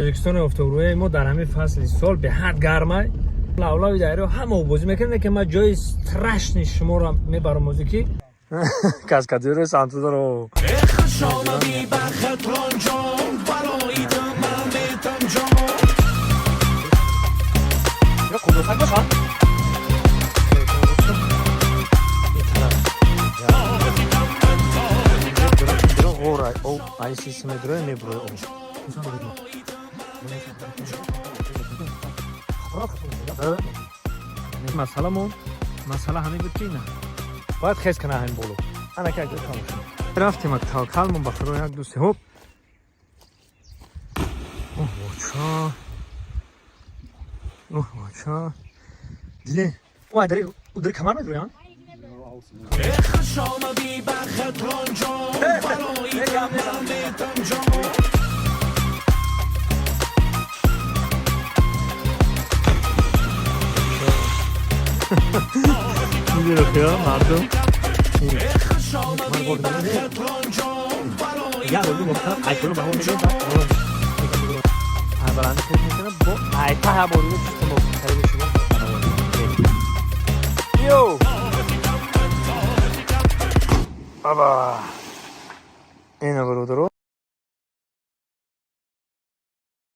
Тоҷикистони офтобрӯяи мо дар ҳамин фасли сол беҳад гармай. Лавлави дарё ҳама обозӣ мекунад, ки ман ҷои страшный шуморо мебарам озӣ, ки каскадёри сантудоро. Хуш омадӣ ба Хатлон ҷон, барои ту ман метам ҷон. Қудусак боша. Ғора об айсиси медрои меброи об. Масъаламон, масъала ҳамин буд, ки на бояд хез кана ҳамин боло. Ана ки рафтем, ак таваккалмон ба Худо, як, ду, се, ҳоп. Оҳ, воча, оҳ, воча, дидем, ой, дари удари камар медроян. Хуш омадӣ ба Хатлон ҷон, барои ту ман метам ҷон. Мидиро мардум. Хуш омадӣ ба Хатлон ҷон, барои Я ролю гуфта, айкону ба ҳо мегӯям, баланд хез мекунам бо айта ҳаборида чисто мо қариби шумо. Йо баба, ина бародаро.